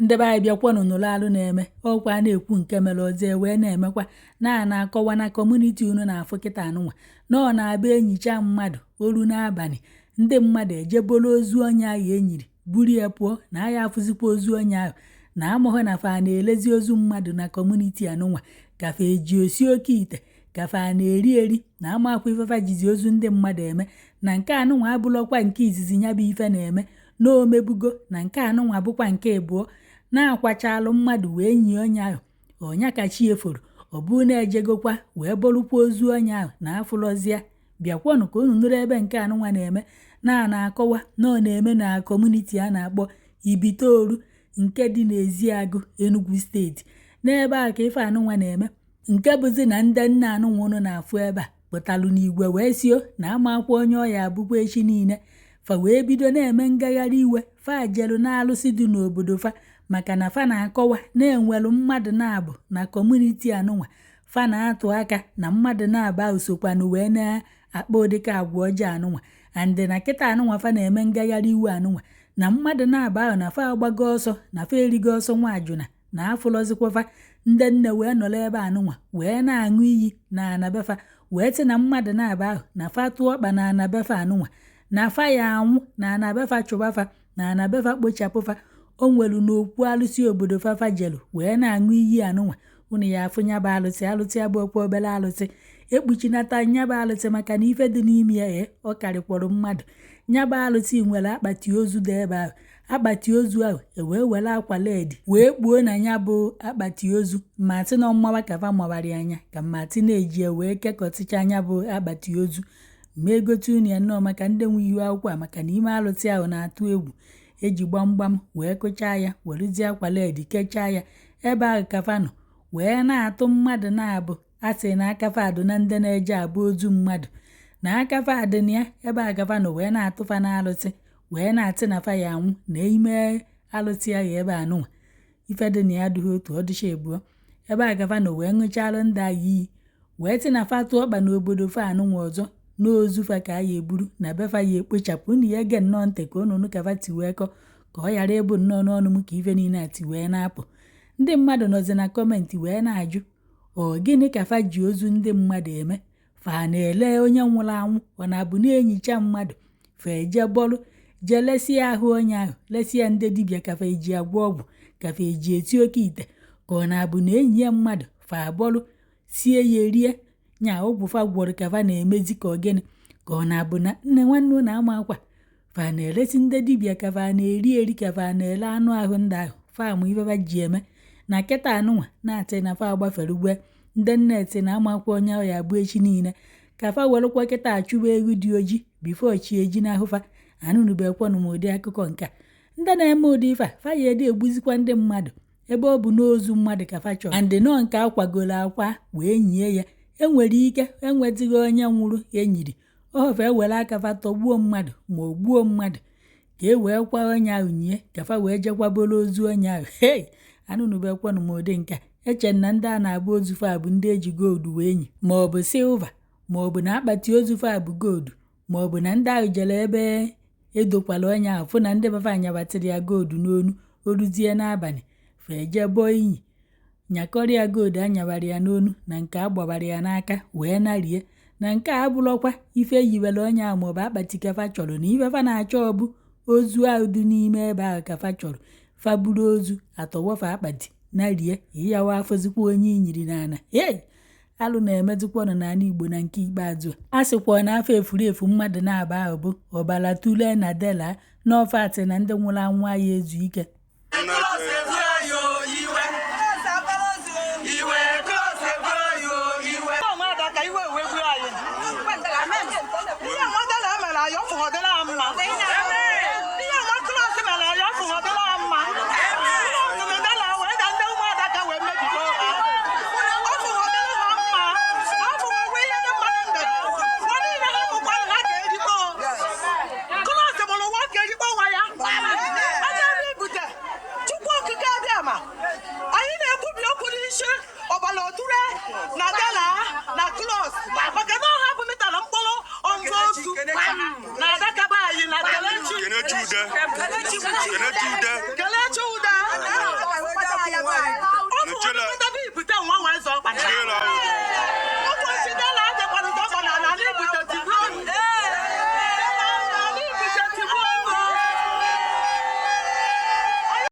Ndị be anyị, bịakwanụ nụrụ alụ na-eme. Ọkwa a na-ekwu nke mere ọzọ e wee na-emekwa na a na-akọwa na community unu na-afụ kịta anụnwa na ọ na-abụ enyicha mmadụ oru n'abalị, ndị mmadụ ejebolo ozu onye ahụ enyiri buru ya pụọ na aya afụzikwa ozu onye ahụ na amụghị na fa na-elezi ozu mmadụ na community anụnwa ka fa eji osi oke ite ka fa na-eri eri na amakwa ife fa jizi ozu ndị mmadụ eme na nke anụnwa abụlọkwa nke izizi ya bụ ife na-eme na omebugo na nke anụnwa bụkwa nke ịbụọ na-akwachalụ mmadụ wee nyie onye ahụ ọnya ka chi eforo ọ bụ na-ejegokwa wee bọrụkwa ozu onye ahụ na afụlọzịa. Bịakwanụ ka unu nụrụ ebe nke anụnwa na-eme na a na-akọwa na ọ na-eme na community a na-akpọ Ibitoru nke dị n'Eziagụ, Enugu Steeti. N'ebe a ka ife anụnwa na-eme nke bụzi na ndị nne anụnwa unu na-afụ ebe a pụtalụ n'igwe wee sio na amakwa onye ọya abụkwa echi niile fa wee bido na-eme ngagharị iwe. Fa jelu na-alụsị dị n'obodo fa maka na fa na-akọwa na-enwelu mmadụ na-abụ na community anụnwa fa na-atụ aka na mmadụ na-abụ ahụ sokwanụ wee na-akpa ụdịka agwa ọjọọ anụnwa and na kịta anụnwa fa na-eme ngagharị iwe anụnwa na mmadụ na-abụ ahụ na fa agbago ọsọ na fa erigo ọsọ nwaajụna na afụlọzikwa fa. Ndị nne wee nọrọ ebe anụnwa wee na-aṅụ iyi na anabefa wee sị na mmadụ na-abụ ahụ na fa tụọ ọkpa na anabefa anụnwa na fa ya anwụ na anabefa chụbafa na anabefa kpochapụfa. O nwelu n'okwu alụsị obodo fafa jelu wee na-aṅụ iyi anụnwa. Unu ya afụ nyaba alụsị, alụsị abụọkwa obere alụsị ekpuchinata nyaba alụsị maka na ife dị n'ime ya ọ karịkwọrọ mmadụ. Nyaba alụsị nwere akpati ozu dị ebe ahụ. Akpati ozu ahụ ewee were akwa red wee kpuo na ya bụ akpati ozu ma sị na mmawa ka fa mawara ya anya ka mmatị na-eji ya wee kekọtịcha anya bụ akpati ozu ma egote unu ya nnọọ maka ndị nwe ihu akwụkwọ a maka na ime alụsị ahụ na-atụ egwu eji gbamgbam wee kụchaa ya werezie akwa red kechaa ya ebe ahụ ka fa nọ wee na-atụ mmadụ na-abụ a sị na aka fa adụ na ndị na-eje abụ ozu mmadụ na aka fa adụ na ya ebe a ka fa nọ wee na-atụ fa na alụsị wee na-atị na fa ya anwụ na ime alụsị ahụ ebe anụnwa ife dị na ya adịghị otu ọ dịcha ebụọ ebe a ka fa nọ wee ṅụchalụ ndị agha iyi wee sị na fa tụọ ọkpa n'obodo fa anụnwa ọzọ n'ozu fa ka a ya eburu na be fa ya ekpochapụ. Unu ya ege nnọọ ntị ka unu nụ ka fa ti wee kọ ka ọ ghara ịbụ nnọọ n'ọnụ m ka ife niile a ti wee na-apụ. Ndị mmadụ nọzi na comment wee na-ajụ ọ gịnị ka fa ji ozu ndị mmadụ eme, fa na-ele onye nwụrụ anwụ ọ na-abụ na-enyicha mmadụ fa eje bọrụ jee lesie ahụ onye ahụ lesie ndị dibịa ka fa eji agwọ ọgwụ ka fa eji eti oke ite ka ọ na-abụ na enyi ya mmadụ fa abọrụ sie ya erie nya ọgwụ fa gwọrọ ka fa na-emezi ka ọ gịnị ka ọ na-abụ na nne nwanne ụnụ ama akwa fa na-eresi ndị dibịa ka fa na-eri eri ka fa na-ele anụ ahụ ndị ahụ fa amụ ife fa ji eme na kịta anụnwa na-atị na fa agbafere ugbe ndị nne ti na amakwa onye ọ ya bụ echi niile ka fa werekwa kịta achụba egwu dị oji before chi eji n'ahụ fa. Anụnubekwanụ m ụdị akụkọ nke a. Ndị na-eme ụdị ife a fa ya ede egbuzikwa ndị mmadụ ebe ọ bụ n'ozu mmadụ ka fa chọrọ and nọọ nke akwagoro akwa wee nyie ya enwere ike enwetịghị onye nwụrụ enyiri ọfa ewere aka fa tọgbuo mmadụ ma o gbuo mmadụ ka e wee kwa onye ahụ nyie ka fa wee jekwaboro ozu onye ahụ. Hei, anụnubekwanụ m ụdị nke a. Eche na ndị a na-agba ozu fa bụ ndị eji gold wee nyi ma ọ bụ silver ma ọ bụ na akpati ozu fa bụ gold ma ọ bụ na ndị ahụ jere ebe edokwala onye ahụ fụ na ndị befa nyabatịrị ya gold n'onu o ruzie n'abalị fa eje bọọ inyi nyakọrọ ya gold anyabara ya n'onu na nke a gbabara ya n'aka wee narie na nke a abụrọkwa ife eyiwere onye ahụ maọbụ akpati ka fa chọrọ na ife fa na-achọ ọ bụ ozu ahụ dị n'ime ebe ahụ ka fa chọrọ fa buru ozu atọwọfa akpati narie ịyawa afọzikwa onye inyiri n'ana. Hei, alụ na-emezikwanụ n'ala Igbo na nke ikpeazụ a sịkwa na afọ efurefu mmadụ na-aba ahụ bụ ọbara tule na dela n'ofe atị na ndị nwụrụ anwụ anyị ezu ike. Anyị na-ekwubi okwu n'isi ọbara oture na dela na klos maka na ọha bụ mitara mkpụrụ ọnụ ozu na adakaba anyị na Kelechi Ude.